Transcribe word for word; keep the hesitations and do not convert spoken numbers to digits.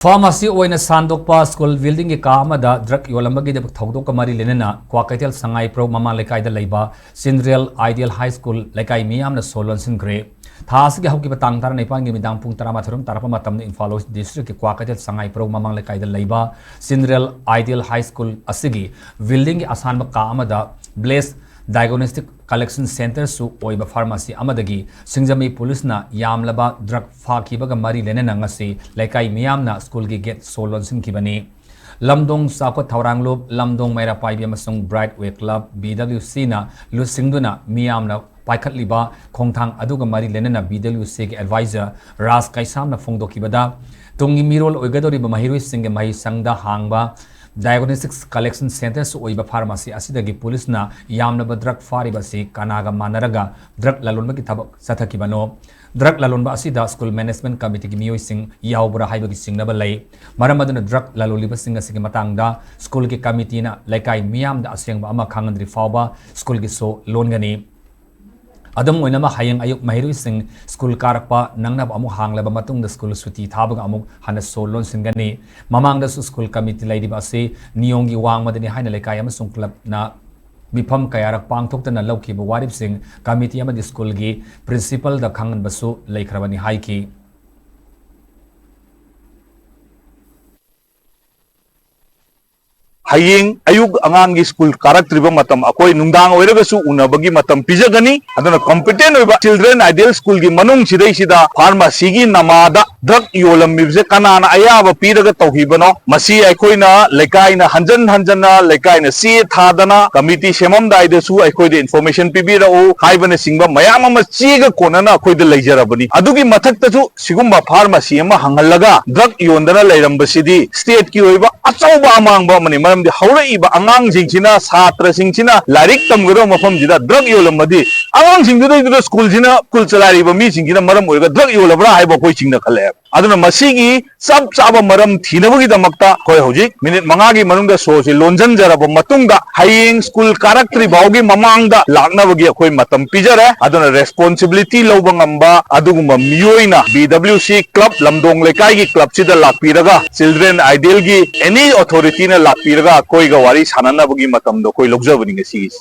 Pharmacy ꯑꯣꯏꯅ ꯁꯥꯟꯗꯣꯛꯄ school ꯕꯤꯜꯗꯤꯡꯒꯤ ꯀꯥ ꯑꯃꯗ drug ꯌꯣꯜꯂꯝꯕꯒꯤ ꯊꯧꯗꯣꯛꯀ ꯃꯔꯤ ꯂꯩꯅꯅ ꯀ꯭ꯋꯥꯀꯩꯊꯦꯜ ꯁꯉꯥꯏꯄ꯭ꯔꯧ ꯃꯃꯥꯡ ꯂꯩꯀꯥꯏꯗ ꯂꯩꯕ ꯁꯤꯟꯗ꯭ꯔꯦꯜ ꯑꯥꯏꯗꯤꯌꯦꯜ ꯍꯥꯏ ꯁ꯭ꯀꯨꯜ ꯂꯩꯀꯥꯏ ꯃꯤꯌꯥꯝꯅ ꯁꯣ ꯂꯣꯟꯁꯤꯟꯈ꯭ꯔꯦ꯫ ꯊꯥ ꯑꯁꯤꯒꯤ ꯍꯧꯈꯤꯕ ꯇꯥꯡ ꯇꯔꯥꯅꯤꯄꯥꯟꯒꯤ ꯅꯨꯃꯤꯗꯥꯡ ꯄꯨꯡ ꯇꯔꯥꯃꯥꯊꯣꯏ ꯔꯣꯝ ꯇꯥꯔꯛꯄ ꯃꯇꯝꯗ ꯏꯝꯐꯥꯜ ꯋꯦꯁ ꯗꯤꯁꯇ꯭ꯔꯤꯛꯀꯤ ꯀ꯭ꯋꯥꯀꯩꯊꯦꯜ ꯁꯉꯥꯏꯄ꯭ꯔꯧ ꯃꯃꯥꯡ ꯂꯩꯀꯥꯏꯗ ꯂꯩꯕ ꯁꯤꯟꯗ꯭ꯔꯦꯜ ꯑꯥꯏꯗꯤꯌꯦꯜ ꯍꯥꯏ ꯁ꯭ꯀꯨꯜ ꯑꯁꯤꯒꯤ ꯕꯤꯜꯗꯤꯡꯒꯤ ꯑꯁꯥꯟꯕ ꯀꯥ ꯑꯃꯗ ꯕ꯭ꯂꯦꯁ ꯗꯥꯏꯒꯣꯅꯣꯁꯇꯤꯛ ꯀꯂꯦꯛꯁꯟ ꯁꯦꯟꯇꯔꯁꯨ ꯑꯣꯏꯕ ꯐꯥꯔꯃꯥꯁꯤ ꯑꯃꯗꯒꯤ ꯁꯤꯡꯖꯃꯩ ꯄꯨꯂꯤꯁꯅ ꯌꯥꯝꯂꯕ ꯗ꯭ꯔꯒ ꯐꯥꯈꯤꯕꯒ ꯃꯔꯤ ꯂꯩꯅꯅ ꯉꯁꯤ ꯂꯩꯀꯥꯏ ꯃꯤꯌꯥꯝꯅ ꯁ꯭ꯀꯨꯜꯒꯤ ꯒꯦꯠ ꯁꯣ ꯂꯣꯟꯁꯤꯟꯈꯤꯕꯅꯤ꯫ ꯂꯝꯗꯣꯡ ꯆꯥꯎꯈꯠ ꯊꯧꯔꯥꯡꯂꯨꯞ, ꯂꯝꯗꯣꯡ ꯃꯩꯔꯥ ꯄꯥꯏꯕꯤ ꯑꯃꯁꯨꯡ ꯕ꯭ꯔꯥꯏꯠ ꯋꯦ ꯀ꯭ꯂꯕ, ꯕꯤ ꯗꯕ꯭ꯂꯤꯎ ꯁꯤꯅ ꯂꯨꯆꯤꯡꯗꯨꯅ ꯃꯤꯌꯥꯝꯅ ꯄꯥꯏꯈꯠꯂꯤꯕ ꯈꯣꯡꯊꯥꯡ ꯑꯗꯨꯒ ꯃꯔꯤ ꯂꯩꯅꯅ ꯕꯤ ꯗꯕ꯭ꯂꯤꯎ ꯁꯤꯒꯤ ꯑꯦꯗꯚꯥꯏꯖꯔ ꯔꯥꯖ ꯀꯩꯁꯥꯝꯅ ꯐꯣꯡꯗꯣꯛꯈꯤꯕꯗ, ꯇꯨꯡꯒꯤ ꯃꯤꯔꯣꯜ ꯑꯣꯏꯒꯗꯧꯔꯤꯕ ꯃꯍꯩꯔꯣꯏꯁꯤꯡꯒꯤ ꯃꯍꯩꯁꯪꯗ ꯍꯥꯡꯕ ꯗꯥꯏꯒꯣꯅꯣꯁꯇꯤꯛꯁ ꯀꯂꯦꯛꯁꯟ ꯁꯦꯟꯇꯔꯁꯨ ꯑꯣꯏꯕ ꯐꯥꯔꯃꯥꯁꯤ ꯑꯁꯤꯗꯒꯤ ꯄꯨꯂꯤꯁꯅ ꯌꯥꯝꯂꯕ ꯗ꯭ꯔꯒ ꯐꯥꯔꯤꯕ ꯑꯁꯤ ꯀꯅꯥꯒ ꯃꯥꯟꯅꯔꯒ ꯗ꯭ꯔꯒ ꯂꯂꯣꯟꯕꯒꯤ ꯊꯕꯛ ꯆꯠꯊꯈꯤꯕꯅꯣ? ꯗ꯭ꯔꯒ ꯂꯂꯣꯟꯕ ꯑꯁꯤꯗ ꯁ꯭ꯀꯨꯜ ꯃꯦꯅꯦꯖꯃꯦꯟꯠ ꯀꯃꯤꯇꯤꯒꯤ ꯃꯤꯑꯣꯏꯁꯤꯡ ꯌꯥꯎꯕ꯭ꯔꯥ ꯍꯥꯏꯕꯒꯤ ꯆꯤꯡꯅꯕ ꯂꯩ꯫ ꯃꯔꯝ ꯑꯗꯨꯅ ꯗ꯭ꯔꯒ ꯂꯂꯣꯜꯂꯤꯕꯁꯤꯡ ꯑꯁꯤꯒꯤ ꯃꯇꯥꯡꯗ ꯁ꯭ꯀꯨꯜꯒꯤ ꯀꯃꯤꯇꯤꯅ ꯂꯩꯀꯥꯏ ꯃꯤꯌꯥꯝꯗ ꯑꯁꯦꯡꯕ ꯑꯃ ꯈꯪꯍꯟꯗ꯭ꯔꯤ ꯐꯥꯎꯕ ꯁ꯭ꯀꯨꯜꯒꯤ ꯁꯣ ꯂꯣꯟꯒꯅꯤ꯫ ꯑꯗꯨꯝ ꯑꯣꯏꯅꯃꯛ, ꯍꯌꯦꯡ ꯑꯌꯨꯛ ꯃꯍꯩꯔꯣꯏꯁꯤꯡ ꯁ꯭ꯀꯨꯜ ꯀꯥꯔꯛꯄ ꯅꯪꯅꯕ ꯑꯃꯨꯛ ꯍꯥꯡꯂꯕ ꯃꯇꯨꯡꯗ ꯁ꯭ꯀꯨꯜ ꯁꯨꯇꯤ ꯊꯥꯕꯒ ꯑꯃꯨꯛ ꯍꯟꯅ ꯁꯣ ꯂꯣꯟꯁꯤꯟꯒꯅꯤ꯫ ꯃꯃꯥꯡꯗꯁꯨ ꯁ꯭ꯀꯨꯜ ꯀꯃꯤꯇꯤ ꯂꯩꯔꯤꯕ ꯑꯁꯤ ꯅꯤꯌꯣꯝꯒꯤ ꯋꯥꯡꯃꯗꯅꯤ ꯍꯥꯏꯅ ꯂꯩꯀꯥꯏ ꯑꯃꯁꯨꯡ ꯀ꯭ꯂꯕꯅ ꯃꯤꯐꯝ ꯀꯌꯥꯔꯛ ꯄꯥꯡꯊꯣꯛꯇꯅ ꯂꯧꯈꯤꯕ ꯋꯥꯔꯦꯞꯁꯤꯡ ꯀꯃꯤꯇꯤ ꯑꯃꯗꯤ ꯁ꯭ꯀꯨꯜꯒꯤ ꯄ꯭ꯔꯤꯟꯁꯤꯄꯜꯗ ꯈꯪꯍꯟꯕꯁꯨ ꯂꯩꯈ꯭ꯔꯕꯅꯤ ꯍꯥꯏꯈꯤ꯫ ꯍꯌꯦꯡ ꯑꯌꯨꯛ ꯑꯉꯥꯡꯒꯤ ꯁ꯭ꯀꯨꯜ ꯀꯥꯔꯛꯇ꯭ꯔꯤꯕ ꯃꯇꯝ, ꯑꯩꯈꯣꯏ ꯅꯨꯡꯗꯥꯡ ꯑꯣꯏꯔꯒꯁꯨ ꯎꯅꯕꯒꯤ ꯃꯇꯝ ꯄꯤꯖꯒꯅꯤ꯫ ꯑꯗꯨꯅ competent ꯑꯣꯏꯕ Children Ideal Schoolꯒꯤ ꯃꯅꯨꯡꯁꯤꯗꯩꯁꯤꯗ ꯐꯥꯔꯃꯥꯁꯤꯒꯤ ꯅꯃꯥꯗ ꯗ꯭ꯔꯒ ꯌꯣꯜꯂꯝꯃꯤꯕꯁꯦ ꯀꯅꯥꯅ ꯑꯌꯥꯕ ꯄꯤꯔꯒ ꯇꯧꯈꯤꯕꯅꯣ? ꯃꯁꯤ ꯑꯩꯈꯣꯏꯅ ꯂꯩꯀꯥꯏꯅ ꯍꯟꯖꯟ ꯍꯟꯖꯟꯅ ꯂꯩꯀꯥꯏꯅ ꯆꯦ ꯊꯥꯗꯅ ꯀꯃꯤꯇꯤ ꯁꯦꯝꯃꯝꯗꯥꯏꯗꯁꯨ ꯑꯩꯈꯣꯏꯗ information ꯄꯤꯕꯤꯔꯛꯎ ꯍꯥꯏꯕꯅꯆꯤꯡꯕ ꯃꯌꯥꯝ ꯑꯃ ꯆꯦꯒ ꯀꯣꯟꯅꯅ ꯑꯩꯈꯣꯏꯗ ꯂꯩꯖꯔꯕꯅꯤ꯫ ꯑꯗꯨꯒꯤ ꯃꯊꯛꯇꯁꯨ ꯁꯤꯒꯨꯝꯕ ꯐꯥꯔꯃꯥꯁꯤ ꯑꯃ ꯍꯥꯡꯍꯜꯂꯒ ꯗ꯭ꯔꯒ ꯌꯣꯟꯗꯅ ꯂꯩꯔꯝꯕꯁꯤꯗꯤ stateꯀꯤ ꯑꯣꯏꯕ ꯑꯆꯧꯕ ꯑꯃꯥꯡꯕ ꯑꯃꯅꯤ꯫ ꯃꯔꯝꯗꯤ ꯍꯧꯔꯛꯏꯕ ꯑꯉꯥꯡꯁꯤꯡꯁꯤꯅ, ꯁꯥꯇ꯭ꯔꯁꯤꯡꯁꯤꯅ ꯂꯥꯏꯔꯤꯛ ꯇꯝꯒꯗꯧꯕ ꯃꯐꯝꯁꯤꯗ ꯗ꯭ꯔꯒ ꯌꯣꯜꯂꯝꯃꯗꯤ ꯑꯉꯥꯡꯁꯤꯡꯗꯨꯗꯩꯗꯨꯗ ꯁ꯭ꯀꯨꯜꯁꯤꯅ, ꯁ꯭ꯀꯨꯜ ꯆꯂꯥꯏꯔꯤꯕ ꯃꯤꯁꯤꯡꯁꯤꯅ ꯃꯔꯝ ꯑꯣꯏꯔꯒ ꯗ꯭ꯔꯒ ꯌꯣꯜꯂꯕ꯭ꯔꯥ ꯍꯥꯏꯕ ꯑꯩꯈꯣꯏ ꯆꯤꯡꯅꯈꯠꯂꯛꯑꯦꯕ꯫ ꯑꯗꯨꯅ ꯃꯁꯤꯒꯤ ꯆꯞ ꯆꯥꯕ ꯃꯔꯝ ꯊꯤꯅꯕꯒꯤꯗꯃꯛꯇ ꯑꯩꯈꯣꯏ ꯍꯧꯖꯤꯛ ꯃꯤꯅꯤꯠ ꯃꯉꯥꯒꯤ ꯃꯅꯨꯡꯗ ꯁꯣꯁꯤ ꯂꯣꯟꯁꯤꯟꯖꯔꯕ ꯃꯇꯨꯡꯗ, ꯍꯌꯦꯡ ꯁ꯭ꯀꯨꯜ ꯀꯥꯔꯛꯇ꯭ꯔꯤ ꯐꯥꯎꯒꯤ ꯃꯃꯥꯡꯗ ꯂꯥꯛꯅꯕꯒꯤ ꯑꯩꯈꯣꯏ ꯃꯇꯝ ꯄꯤꯖꯔꯦ꯫ ꯑꯗꯨꯅ ꯔꯦꯁꯄꯣꯟꯁꯤꯕꯤꯂꯤꯇꯤ ꯂꯧꯕ ꯉꯝꯕ ꯑꯗꯨꯒꯨꯝꯕ ꯃꯤꯑꯣꯏꯅ ꯕꯤ ꯗꯕ꯭ꯂꯤꯎ ꯁꯤ ꯀ꯭ꯂꯕ, ꯂꯝꯗꯣꯡ ꯂꯩꯀꯥꯏꯒꯤ ꯀ꯭ꯂꯕꯁꯤꯗ ꯂꯥꯛꯄꯤꯔꯒ, ꯆꯤꯜꯗ꯭ꯔꯦꯟ ꯑꯥꯏꯗꯦꯜꯒꯤ ꯑꯦꯅꯤ ꯑꯣꯊꯣꯔꯤꯇꯤꯅ ꯂꯥꯛꯄꯤꯔꯒ ꯑꯩꯈꯣꯏꯒ ꯋꯥꯔꯤ ꯁꯥꯟꯅꯅꯕꯒꯤ ꯃꯇꯝꯗꯣ ꯑꯩꯈꯣꯏ ꯂꯧꯖꯕꯅꯤ ꯉꯁꯤꯒꯤꯁꯦ꯫